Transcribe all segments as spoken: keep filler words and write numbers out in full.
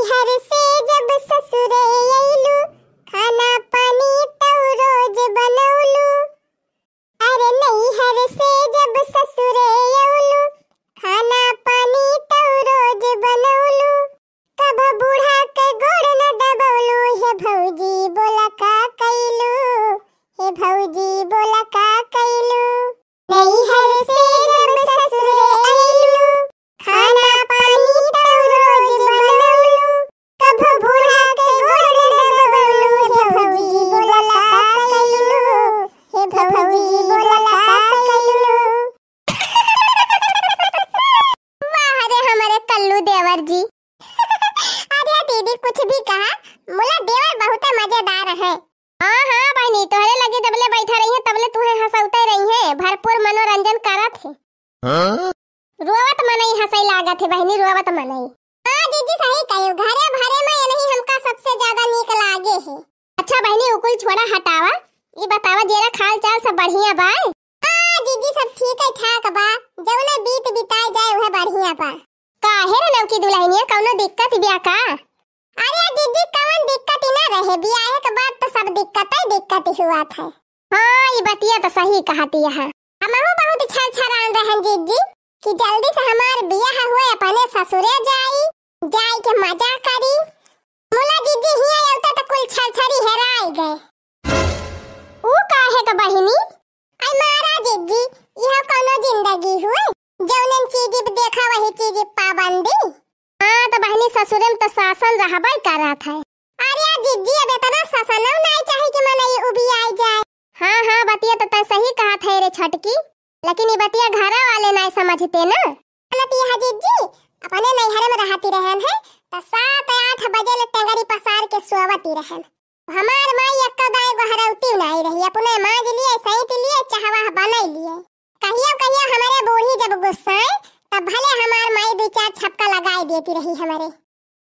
घर से जब ससुरे अइलू, खाना पानी तौ रोज बनौलू। अरे नैहर से जब ससुरे अउलू, खाना पानी तौ रोज बनौलू। कब बूढ़ा के गोड़ न दबौलू, हे भौजी बोला का कैलू, हे भौजी बोला का कैलू। नैहर से जब ससुरे अइलू, खाना पानी तौ रोज बनौलू। कब बूढ़ा के गोड़ न दबौलू, हे भौजी बोला का कैलू, हे भौजी बोला का कैलू। वाह रे हमारे कल्लू देवर जी। अरे दीदी कुछ भी कहा, मुला देवर बहुते मजेदार है। हाँ हाँ बहिनी, तोहरे लगे जबले बैठा रही है तबले तुहे हंसौते रही है, भरपूर मनोरंजन करत है। हाँ? रोवत मनई हंसई लागत है बहिनी, रोवत मनई। हाँ जीजी सही कहे, घरे भरे में यही हमका सबसे ज्यादा नीक लागे है। अच्छा बहिनी, उ कुल छोड़ा हटावा, ई बतावा जेरा हाल चाल सब बढ़िया बा? हाँ जीजी सब ठीक है ठाक बा, जौने बीत बिताए जाए उहे बढ़िया बा। काहे रे नौकी दुल्हनिया, कौनो दिक्कत बिया का? अरे जीजी कौन दिक्कत ही ना रहे, बियाहे के बाद तो सब दिक्कत ही दिक्कत हुआ था। हाँ ई बतिया तो सही कहती है, हमहू बहुत छरछरान रहन जीजी कि जल्दी से हमार बियाह हुए अपने ससुरे जाई, जाई के मजा करी। मुला जीजी हिया अउते त कुल छरछरी हेराई गए। ऊ काहे क बहिनी? आई मारा जीजी, यह कौनो जिंदगी हुए? जौनन चीज देखा वही चीज पाबंदी। हाँ त बहिनी ससुरे में त शासन रहबे करत है। अरे जीजी अब इतना शासन नाई चाही कि मनई उबियाई जाए। हाँ हाँ बतिया त तै सही कहत है रे छटकी, लेकिन ई बतिया घरा वाले नाई समझते ना। जानत यह जीजी, अपने नैहरे में रहती रहन है, त सात आठ बजे ले टेंगरी पसार के सोवती रहन। हमार माई एक्को दाई गोहरौती नाई रही, अपने माज लिए, सैंत लिए, चाहवा बनाई लिए। कहियो कहियो हमरे बूढ़ी जब गुस्साए, तब भले हमार माई दू चार छपका लगाई देती रही हमरे।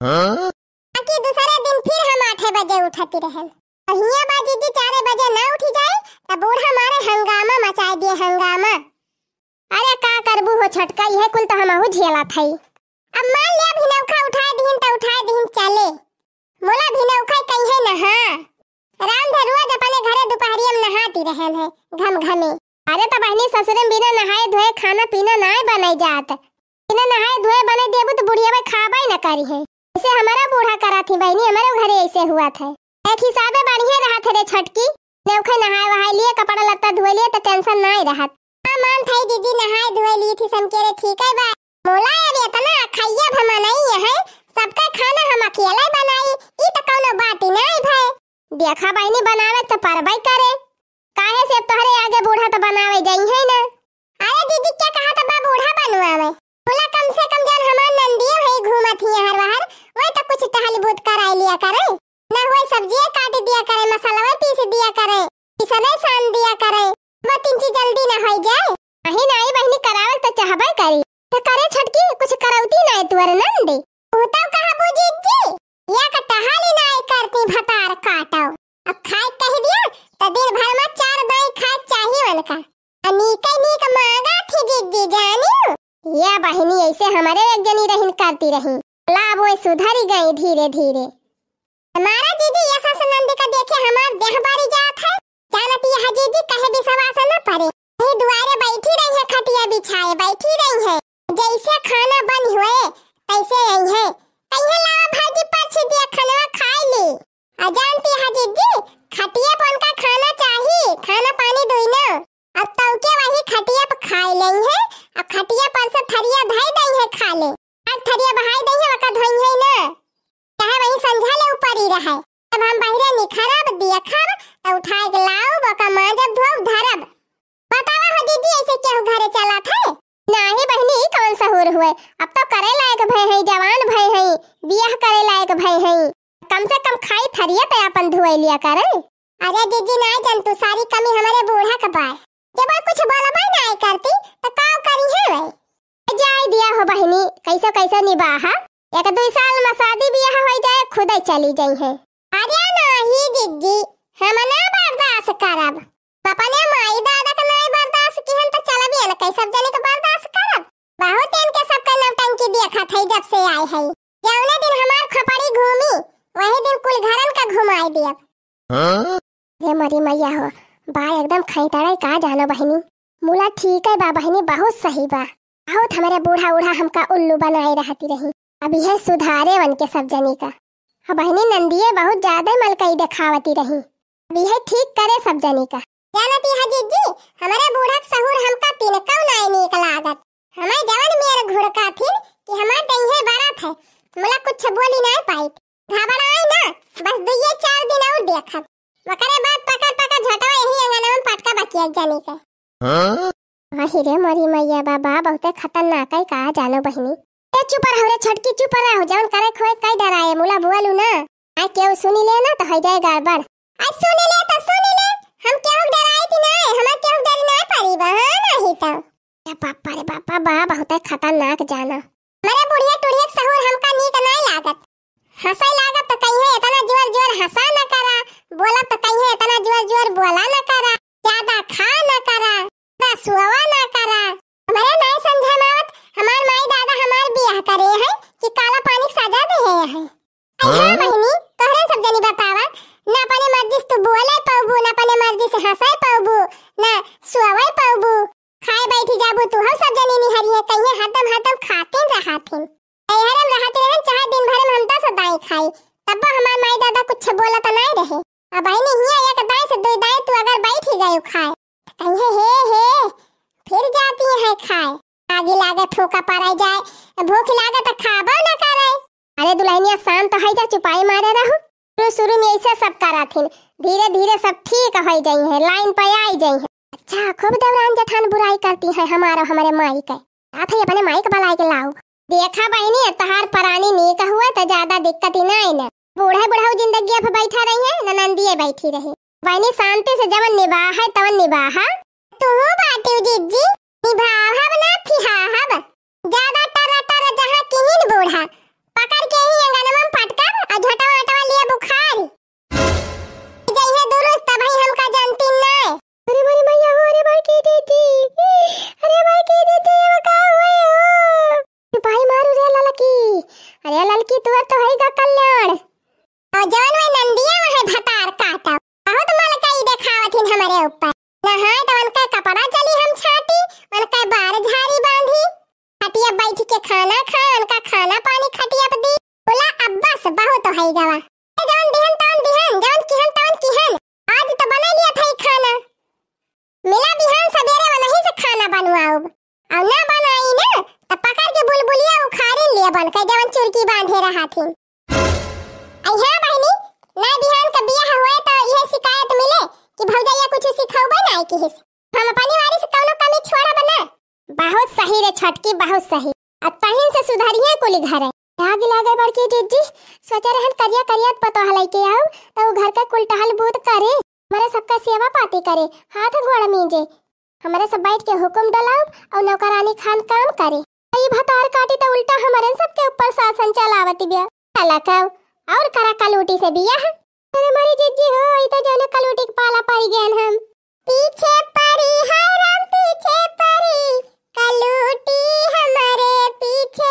हाँ? बाकी दूसरे दिन फिर हम आठे बजे उठती रहन। और हियां बा जीजी चारे बजे ना उठी जाए, तब बूढ़ा मारे हंगामा मचाए दिए, हंगामा। अरे का करबू हो छटका, इहे कुल तो हमहू झेलत हई। अब मान ले, अभी नौखा उठाए दीन त उठाए दीन चले। मोला भी नौखा कहीं है नहा। राम धर रोज अपने घरे दोपहरिया में नहाती रहन है, घम घमे। अरे त बहिनी ससुरे में बिना नहाए धोए खाना पीना नाय बनाई जात। बिना नहाए धोए बनाई देबू त बुढ़िया में खाबे न करी है। इसे हमारा बूढ़ा करा थी बहिनी, हमारे घरे ऐसे हुआ था। एक हिसाबे बढ़िया रहा थे रे छटकी, नौखे नहाए वहाए लिए, कपड़ा लत्ता धोए लिए त टेंशन नाय रहत। हाँ, मान थाई दीदी नहाए धोए ली थी समकेरे ठीक है बा। मोला अब इतना खाइया भमा नहीं है, सबका खाना हम अकेले बनाई, ई त कौनो बात ही नहीं भय। देखा बहिनी बनावे त परबई करे, काहे से अब तोहरे आगे बूढ़ा त बनावे जाई है ना। अरे दीदी क्या कहा त बा बूढ़ा बनवावे, बोला कम से कम जान हमार नंदियो है घूमत ही हर बाहर, वही त कुछ टहल बूत कराई लिया करे। ना हुए सब्जियाँ काट दिया करे, मसाला पीस दिया करे, पिसने सान दिया करे, वो तीन चीज जल्दी ना हो जाए। नहीं नहीं बहिनी, करावल तो चाहबे करी। तो करे छटकी, कुछ करौती ना है तुअर नंदी। ऊ तो कहा बुझी जी, या का टहाली ना है करती भतार काटो। अब खाए कह दिया, तो दिन भर में चार दाई खाए चाहिए उनका। अनीके नीक मांगा थी जिज्जी जानी। या बहिनी ऐसे हमारे एक जनी रहिन करती रही। ला वो सुधरी गई धीरे धीरे। हमारा दीदी ये सास नंदी का देखे हमार देह बारी जात है। जानत यह दीदी कहे विश्वास न परे। यही दुआरे बैठी रही है, खटिया बिछाए बैठी रही है। जैसे खाना बन हुए तैसे आई है। कहिए लावा भाजी परछ दिया, खानवा खाए ली। आ जानती है दीदी, खटिया पर उनका खाना चाही, खाना पानी दुइनो। अब तौके वही खटिया पर खाए लेई है, आ खटिया पर से थरिया धई दई है खा ले। आज थरिया बहाई दई है, ओका धोई है ना। चाहे वही संझा ले ऊपर ही रहे। अब हम बहिरे निखरब, देखब, त उठाए के लाउब, ओका मांजब, धोब, धरब। बतावा हो दीदी, ऐसे केहू घरे चलत है? नाही बहिनी, ई कवन सहूर हुए? अब तो करे लायक भय है, जवान भय है, बियाह करे लायक भय है। कम से कम खाई थरिया त अपन धुए लिया करे। अरे दीदी, नाही जन तू, सारी कमी हमरे बूढ़ा के बाय। जब वो कुछ बोलबे नाही करती, त का करी है वे? जाए दिया हो बहिनी, कैसो कैसो निबाहा। एक दुई साल में शादी बियाह हो जाए, खुदे चली जाई है। अरे नाही जिज्जी, हम ना बर्दाश्त करब। अपने माई दादा के नाही बर्दाश्त किहन त चलबे न, कैसे सब जने के बर्दाश्त करब। बहुत इनके सबके नौटंकी देखत है जब से आए है। जौने दिन हमार खोपड़ी घूमी, वही दिन कुल घरन का घुमाई दियब। हाँ? रे मोरी मैया हो, बा एकदम खैतड़े का जानो बहिनी। मुला ठीक है बा बहिनी, बहुत सही बा। बहुत हमरे बूढ़ा उढ़ा हमका उल्लू बनाए रहती रही। अब यह सुधारे वन के सब जनी का। अब बहिनी नंदिये बहुत ज्यादा मलकई देखावती रही। अब यह ठीक करे सब जनी का। जानती है जिज्जी, हमरे बूढ़ा के सहूर हमका तिनकौ नाय नीक लागत। हमार जवन मेर घुड़का थिन कि हमार दहिये बरत है, मुला कुछ बोली नाय पाइत। घबराए ना, बस दुइये चार दिन और देखब। ओकरे बाद पकड़ पकड़ झटवा यही अंगनवा में पटका बकिया जानी के। हाँ? अहि रे मोरी मैया बाबा, बहुते खतरनाक है का जानो बहिनी। ए चुप रहो रे छोटकी, चुप रहो, जवन करे खोए कई डराए, मुला बोलू ना। आ केहू सुनी ले ना तो हो जाए गड़बड़। आ सुनी ले तो सुनी ले, हम केहू डराए थी ना, हमें केहू डर ना पड़ी बा, हाँ नहीं तो। ए बापा रे बापा, बा बहुते खतरनाक जाना। हमरे बुढ़िया टुढ़िया के सहूर हमका नीक नाय लागत। हंसै लागत त कहिए इतना जोर जोर हंसा न करा, बोलब त कहिए इतना जोर जोर बोला न करा, ज्यादा खा न करा, ज्यादा सुअवा न करा। हमरे नाय समझे में आवत, हमार माई दादा हमार बियाह करे हैं कि काला पानी के सजा दे हैं। अइहा हाँ? बहिनी, तोहरे सब जनी बतावा, ना अपने मर्जी से तू बोले पउबू, ना अपने मर्जी से हंसे पउबू, ना सुअवे पउबू। खाए बैठी जाबू तू, हम सब जनी निहरिए, कहिए हरदम हरदम खातिन रहाथिन। नैहरे में रहत रहन, चाहे दिन भर में हम दस दाई खाई, तब हमार माई दादा कुछ बोलत नाय रहे। अब बहिनी हिया एक दाई से दुई दाई तू अगर बैठी गयू खाए, कहिए हे हे, फिर जाती है खाए। आगी लागे फूका पड़े जाए, भूख लागे तो खाबो न करे। अरे दुल्हनिया शांत हो जा, चुपाई मारे रहू। शुरू शुरू में ऐसे सब कराथिन, धीरे धीरे सब ठीक हो जाई है, लाइन पे आई जाई है। अच्छा खूब देवरान जेठान बुराई करती है हमारा, हमारे माई के। जात है अपने माई के बुलाई के लाओ। देखा बहिनी, तहार परानी नीक हुआ तो ज्यादा दिक्कत ही ना आई ना। बूढ़े बुढ़ऊ जिंदगी अब बैठा रही है, ननंदिये बैठी रही। बहिनी शांति से जवन निबाह है तवन निबाहा। तू बाटू जिज्जी, निभाहब ना फिहाहब। ज्यादा टर टर जहाँ किहिन बूढ़ा, पकड़ के ही अंगनवा में पटकब और झटवा अटवा लिए बुखार। जइहे दुरुस्त तब ही हमका जानती नाय। अरे मोरी मैया हो, अरे बड़की दीदी, अरे बड़की दीदी, ये का हुए हो? सिपाही मारू रे ललकी, अरे ललकी तुअर तो है गा कल्याण। और जवन वही नंदिया वह भतार काटा, बहुत मलकाई देखावत हिन हमरे ऊपर। नहाए तो उनका कपड़ा चली हम छाटी, उनका बार झारी बांधी, खटिया बैठ के खाना खाए, उनका खाना पानी खटिया पे दी। बोला अब बस बहुत हो गवा। ए जवन दिहन तवन दिहन, जवन किहन तवन किहन, आज तो बना लिया था ई खाना। मिला बिहान सबेरे वनही से खाना बनवाउब। और ना बनाई ना, त पकड़ के बुलबुलिया उखाड़ी लिया बन के जवन चुरकी बांधे रहा थी। अइहा बहिनी, ना बिहान का बियाह हुए तो यह शिकायत मिले कि भौजैया कुछ सिखौबे ना किहिस। हम अपनी वारी से कौनो कमी छोड़ब ना। बहुत सही रे छोटकी, बहुत सही। अब तहिन से सुधरिए कुली घरे। आग लागे बड़की जिज्जी, सोचे रहन करिया करिया पतोह लइके आऊ, त उ घर के कुल टहल बूत करे, हमरे सबका सेवा पाती करे, हाथ गोड़ मीजे, हमरे सब बैठ के हुकुम डलाऊ और नौकरानी खान काम करे। ई भतार काटी त उल्टा हमरे सबके ऊपर शासन चलावत बिया। लकाऊ और करा कलूटी से बियाह। अरे मोरी जिज्जी हो, ई त जौने कलूटी के पाला पड़ गयन हम। पीछे पड़ी है राम, पीछे पड़ी, कलूटी हमरे पीछे।